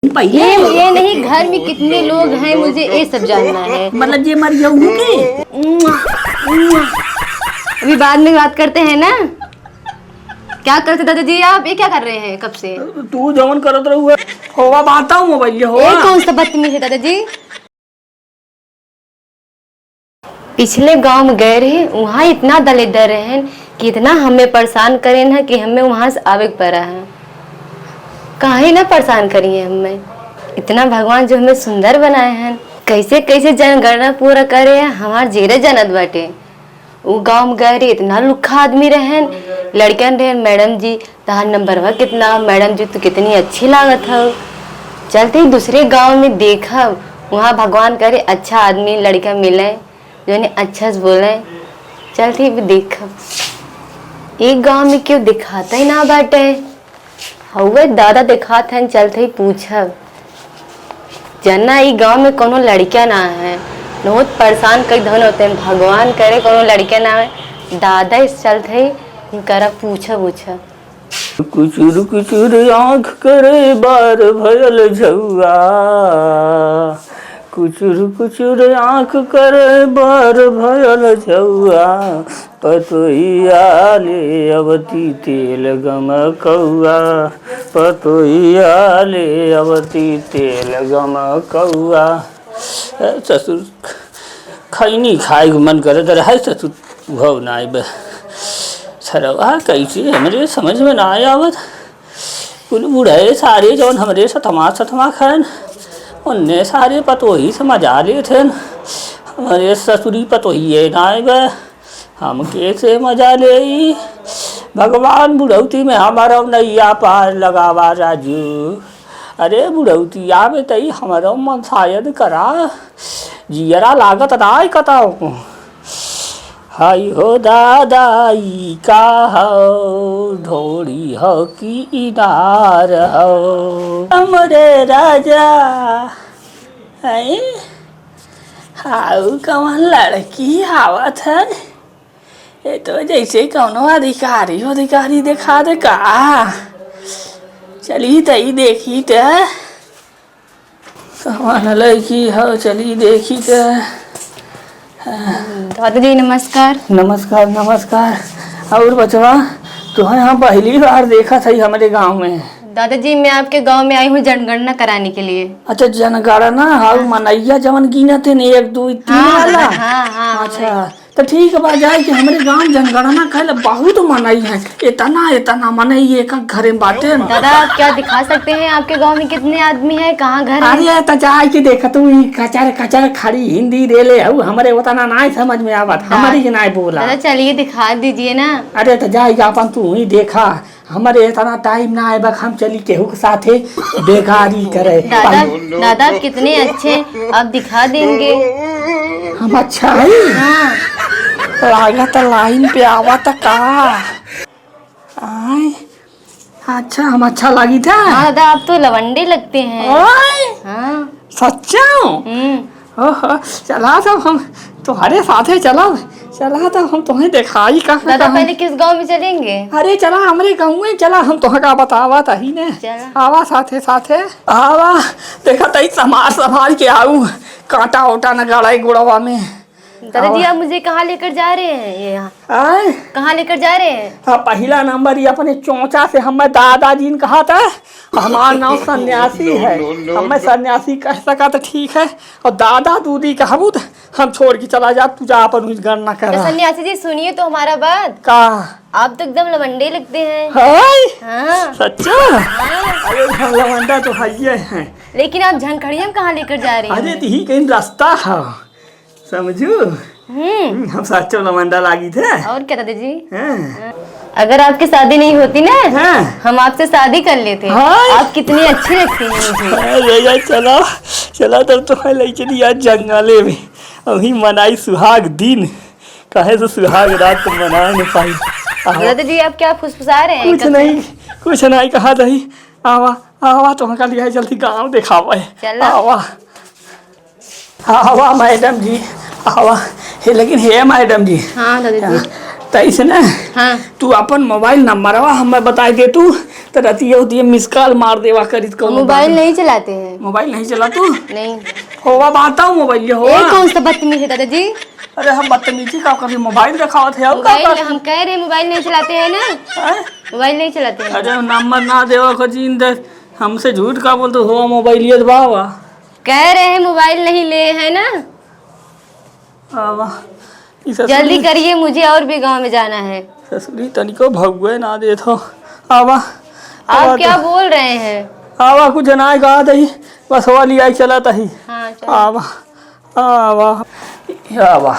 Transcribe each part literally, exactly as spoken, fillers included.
पहिले ये, ये नहीं, घर में कितने लोग हैं, मुझे ये सब जानना है। मतलब, ये मर जाऊंगी के? अभी बाद में बात करते हैं ना। क्या करते दादाजी आप? ये क्या कर रहे हैं कब से? तू जवन करत रहू है। होवा, बाता हूँ मोबाइल, ये होवा। ये कौन सा बदतमीज है दादाजी? पिछले गाँव में गए रहे, वहाँ इतना दलिद्दर रहन कि इतना हमें परेशान करेन है कि हमें वहाँ से आवे के पड़ा है। काहे ना परेशान करिए हमें, इतना भगवान जो हमें सुंदर बनाए हैं, कैसे कैसे जनगणना पूरा करे हैं, हमार जेरे जानत बाटे। उ गाँव में गए रहे, इतना लुक्खा आदमी रहन, लड़कन रहन, "मैडम जी, तहार नंबरवा कितना? मैडम जी, तू कितनी अच्छी लागत हो।" चलते ही दूसरे गाँव में देखब, वहाँ भगवान करे अच्छा आदमी लड़का मिले, जोने अच्छा से बोले। चलते ही भी देखब, एक गाँव में केहू दिखाता ही ना बाटे। हउवे दादा देखात हन, चलत हई पूछब। जना ई गाँव में कउनो लड़िका ना है, बहुत परेशान कई धन होते हैं, भगवान करे कउनो लड़िका ना है। दादा इस चलत हई, इनकरा पूछब, पूछब। कुचुर कुचुर आँख करे बार भयल झउआ, कुचुर कुचुर आँख करे बार भयल झउआ, पतोहिया ले अवती तेल गमकउआ, पतोहिया ले अवती तेल गमकउआ। ए, ससुर, खैनी खाए के मन करत रहे, ससुर, भव ना आइबे। सरवा कैसे हमरे समझ में ना आवत। कुल बूढ़े सारे जौन हमरे सथमा सथमा खाएन, उन्ने सारे पतोही से मजा लेत हन। हमरे ससुरी पतोहिए ना आइबे, हम कैसे मजा लेई? भगवान बुढ़ौती में हमारा नैया पार लगावा राजू। अरे बुढ़ौतिया में तई हमारा मन शायद करा, जियरा लागत ना आइ कताऊ। हाय हो दादा, ई का हौ, ढोड़ी हौ कि इनार हौ? हमरे राजा, हैं? हाउ कवन लड़की आवत है? ये तो जैसे कौनो अधिकारी, अधिकारी देखा दे का। चली त ई देखी त। कवन लड़की हो, चली देखी त। दादाजी, नमस्कार। नमस्कार, नमस्कार। और बचवा, तुहैं हम पहली बार देखत हई हमरे गाँव में। दादाजी, मैं आपके गाँव में आई हूँ जनगणना कराने के लिए। अच्छा, जनगणना, हाँ। मनैया जवन गिनत है न, एक, दो, तीन हाँ, वाला? हाँ, हाँ, हाँ, अच्छा, वही। तो ठीक बा, जाए कि हमरे गाँव जनगणना करे ला बहुत मनई है। इतना, इतना मनई एक एक घरे में बाटे न। दादा, आप क्या दिखा सकते हैं, आपके गाँव में कितने आदमी हैं, कहाँ घर है? अरे, तो जाए कि देख तू, ई कचर कचर खड़ी हिंदी रेले हऊ, हमरे उतना नाय समझ में आवत, दा-, हमरी के नाय बोला। दादा, चलिए दिखा दीजिए ना। अरे, तो जाए कि आपन तू ही देखा, हमरे इतना टाइम ना आए बा, हम चली केहू के साथे बेगारी करे। दादा, दादा, आप कितने अच्छे, आप दिखा देंगे। हम अच्छा हई? हाँ। लागत लाइन पे आवत का? आय, अच्छा, हम अच्छा लागी था? हाँ दादा, आप तो लवंडे लगते हैं। आय? हाँ। सच्चा? हम्म। ओहो, चला तब हम तुम्हारे साथे चलब। चला तब हम तुम्हें देखाई कहाँ दादा, कहाँ। पहले किस गांव में चलेंगे? अरे चला हमरे गाँव में चला, हम तुहका बतावा तही ने। चला। आवा साथे साथे। आवा, देखा तई संभार संभार के आऊ, कांटा ओटा न गड़ाई गुड़वा में। दादाजी, आवा। आप मुझे कहाँ लेकर जा रहे हैं ये यहाँ? आय? कहाँ लेकर जा रहे हैं? हाँ, पहिला नंबर ये अपने चोंचा से हमें दादाजी ने कहा था। हमार नाम सन्यासी है। हमें सन्यासी कह सका तो ठीक है, और दादा दूदी कहबू तो हम छोड़ के चला जा, तू जा अपन उस गणना तो करा। सन्यासी जी, सुनिए तो हमारा बात। का? आप तो एकदम लवंडे लगते हैं। हाय? हाँ। सच्चा? हाँ। अरे, हम लवंडा तो हइये हैं। लेकिन आप झंखड़िया में कहाँ लेकर जा रहे हैं? अरे, तो ही कहीं रास्ता है, समझू? हम्म। हम्म, हम साचो लवंडा लागी थे। और क्या दादाजी? हाँ। अगर आपकी शादी नहीं होती ना, हाँ। हम आपसे शादी कर लेते। हाँ। आप कितनी अच्छी लगती हैं मुझे। हाँ, भैया, चलो, चलो, तब तो मैं ले चली आज जंगले में। अभी मनाई सुहाग दिन, काहे से सुहाग रात तो मना नहीं पाई। आवा। दादाजी, आप क्या फुसफुसा रहे हैं? कुछ नहीं, कुछ नहीं कहा दही। आवा, आवा, तुमका लिया जल्दी गाँव देखावा है। चला। आवा। आवा मैडम जी, आवा। हे, लेकिन हे मैडम जी। हाँ, दादाजी। हाँ, तो ऐसे ना, हाँ। तू अपन मोबाइल नंबरवा हमें बताई दे तू, तो रतिया उतिया miss call मार देवा करित कौनो मोबाइल बात। नहीं चलाते हैं। मोबाइल नहीं चला तू? नहीं। होवा बाता हूँ मोबाइल ये होवा। ये कौन सा बदतमीज है दादाजी? अरे हम बदतमीजी का करी, मोबाइल देखावत है, और का मोबाइल कर? हम कह रहे हैं मोबाइल नहीं चलाते हैं ना। हैं? मोबाइल नहीं चलाते हैं। अरे नंबर ना देवा को जीन दे, हमसे झूठ का बोलते हो, मोबाइल ये दबावा। कह रहे हैं मोबाइल नहीं ले है ना। आवा। ई ससुरी जल्दी करिए, मुझे और भी गाँव में जाना है। ससुरी तनिको भगुए ना देत हो। आवा। आप आवा क्या तो बोल रहे हैं? आवा, कुछ ना कहा तही, बस हवा लिया चला तही। हाँ, चलो। आवा। आवा। आवा।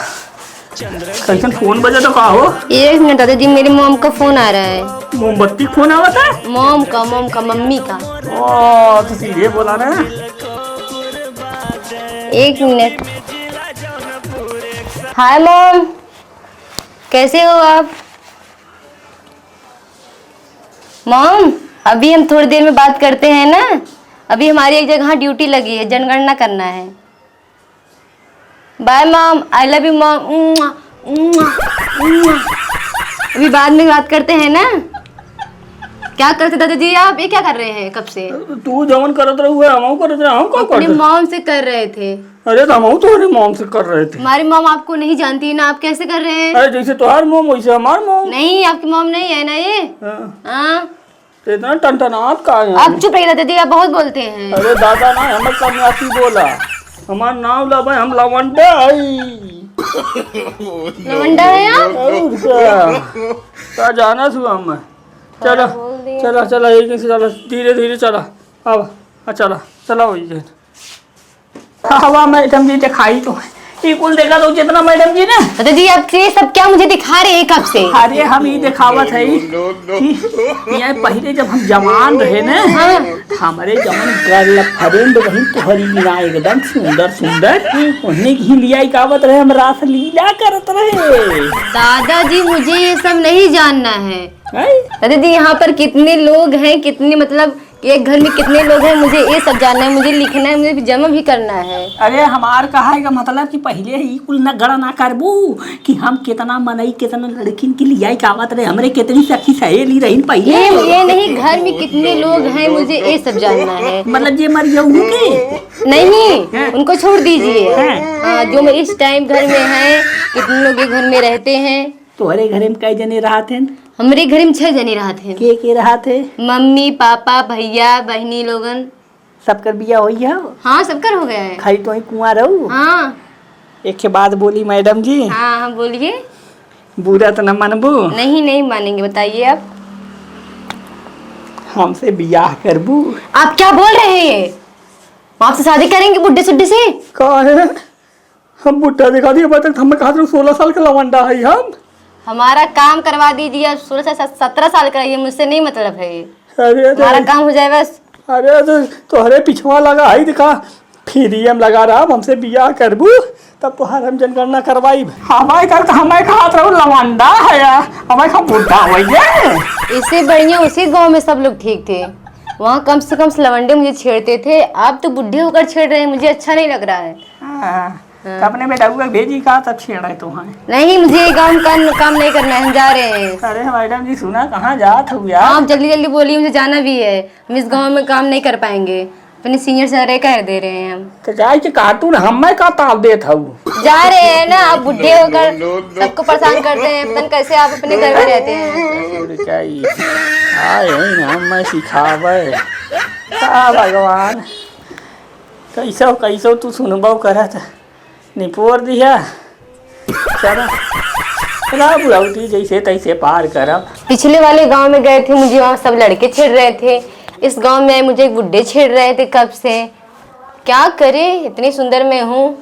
कैसन फोन बजा तो का हो? एक मिनट दादाजी, मेरी मॉम का फोन आ रहा है। मोमबत्ती फोन आवत है? मॉम का, मॉम का, मम्मी का। ओ, तो सीधे बोला ना। एक मिनट। हाय मॉम, कैसे हो आप? मॉम, अभी हम थोड़ी देर में बात करते हैं ना, अभी हमारी एक जगह ड्यूटी लगी है, जनगणना करना है। Bye mom, I love you mom. अभी बाद में बात करते हैं ना। क्या करते दादाजी आप, ये क्या कर रहे हैं कब से? तू जवन करत रहू है, हमहू करत रहे, हम का अपने करत? मॉम से कर रहे थे। अरे तो हमहू तोहरे मॉम से कर रहे थे। हमारी मॉम आपको नहीं जानती है ना, आप कैसे कर रहे हैं? अरे जैसे तोहार मॉम वैसे हमार मॉम। नहीं, आपकी मॉम नहीं है ना ये। हाँ। हाँ। तो इतना टनटनात का है? आप चुप रहिए दादाजी, आप बहुत बोलते हैं। अरे दादा ना, हमर कम आती बोला। हमार नाम ला भाई, हम लवंडा हई। लवंडा है आप? और क्या? का जाना छू हम? चला, बोल दिए। चला, चला, एक से चला, धीरे धीरे चला। अब, हाँ, चला, चला वही जे। हवा मैडम जी दिखाई तो है। ई कुल देखा तो जितना मैडम जी ने। दादाजी, आप ये सब क्या मुझे दिखा रहे हैं कब से? अरे हम ई दिखावत है कि ये पहले जब हम जवान रहे ना, हाँ। हमरे जवन गर्लफ्रेंड रही तोहरी बिना एकदम सुंदर सुंदर, उन्हें ही लिया आवत रहे, हम रासलीला करत रहे। दादाजी, मुझे ये सब नहीं जानना है। हैं? दादाजी, यहाँ पर कितने लोग हैं, कितने, मतलब, एक घर में कितने लोग हैं, मुझे ये सब जानना है, मुझे लिखना है, मुझे जमा भी करना है। अरे, हमार कहा है का मतलब कि पहले ही कुल न गणना करबू कि हम कितना मनई, कितना लड़किन के लियाई का आवत रहे, हमरे कितनी सखी सहेली रहीन पहले। ये, ये नहीं, घर में कितने लोग हैं, मुझे ये सब जानना है। मतलब, ये मर जाऊ के? नहीं, हैं? उनको छोड़ दीजिए। हैं? हाँ, जो मैं इस टाइम घर में हैं, कितने लोग ये घर में रहते हैं? तोहरे घरे में कै जने रहत हैं? हमरे घरे में छह जने रहत हैं। के के रहत है? मम्मी, पापा, भैया, बहिनी लोगन। सबकर बिया होई है? हाँ, सबकर हो गया है। खाली तोही कुआं रहू? हाँ। एक के बात बोली मैडम जी। हाँ, हाँ, बोलिए। बुरा तो न मानबू? नहीं, नहीं मानेंगे, बताइए आप। हमसे बियाह करबू? आप क्या बोल रहे हैं? हम आपसे शादी करेंगे बुड्ढे सुड्ढे से? का है? हम बुड्ढा दिखा दिए, अबे तक हमें कहा था सोलह साल के लवंडा है हम। हमारा काम करवा दीजिए, आप सोलह से सत-, सत्रह साल का रहिए, मुझसे नहीं मतलब है ये। अरे तो हमारा काम हो जाए बस। अरे तो तोहरे पिछवा लगा है, दिखा, फ्री हम लगा रहा, हमसे बियाह करबू, तब तोहार हम जनगणना करवाई। हमारे तक तो हमें कहा था लवंडा है यार, हमें कहा बुड्ढा हो गए। इससे बढ़िया उसी गांव में सब लोग ठीक थे, वहाँ कम से कम से लवंडे मुझे छेड़ते थे, आप तो बुड्ढे होकर छेड़ रहे हैं, मुझे अच्छा नहीं लग रहा है। हाँ। हाँ। तो अपने बेटउआ के भेजी का तब छेड़े तो हैं। नहीं, मुझे ये गाँव का काम नहीं करना है, हम जा रहे हैं। अरे मैडम जी सुना, कहाँ जात हो यार? आप जल्दी जल्दी बोलिए, मुझे जाना भी है, हम इस गाँव में काम नहीं कर पाएंगे, अपने सीनियर से अरे कह दे रहे हैं हम। तो जाए के काटू ना, हमें का ताल देत हऊ? जा रहे हैं ना, आप बुड्ढे होकर सबको परेशान करते हैं, पता नहीं कैसे आप अपने घर में रहते हैं। और क्या ही। आए हैं ना, हमें सिखावे। का भगवान, कैसो कैसो तू सुनबो करत। निपोर दिया। चला। चला बुढ़ौती जैसे तैसे पार करब। पिछले वाले गांव में गए थे, मुझे वहाँ सब लड़के छेड़ रहे थे। इस गांव में आए, मुझे एक बुड्ढे छेड़ रहे थे कब से। क्या करे, इतनी सुंदर मैं हूँ।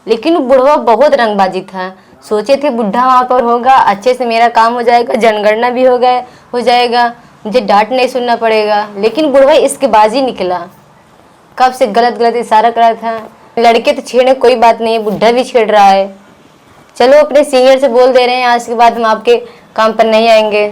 लेकिन वो बुढ़वा बहुत रंगबाजी था। सोचे थे बुड्ढा वहाँ पर होगा, अच्छे से मेरा काम हो जाएगा, जनगणना भी हो गया, हो जाएगा, मुझे डांट नहीं सुनना पड़ेगा। लेकिन बुढ़वा इश्कबाजी निकला। कब से गलत गलत इशारा करा था। लड़के तो छेड़े, कोई बात नहीं है, बुड्ढा भी छेड़ रहा है। चलो, अपने सीनियर से बोल दे रहे हैं, आज के बाद हम आपके काम पर नहीं आएंगे।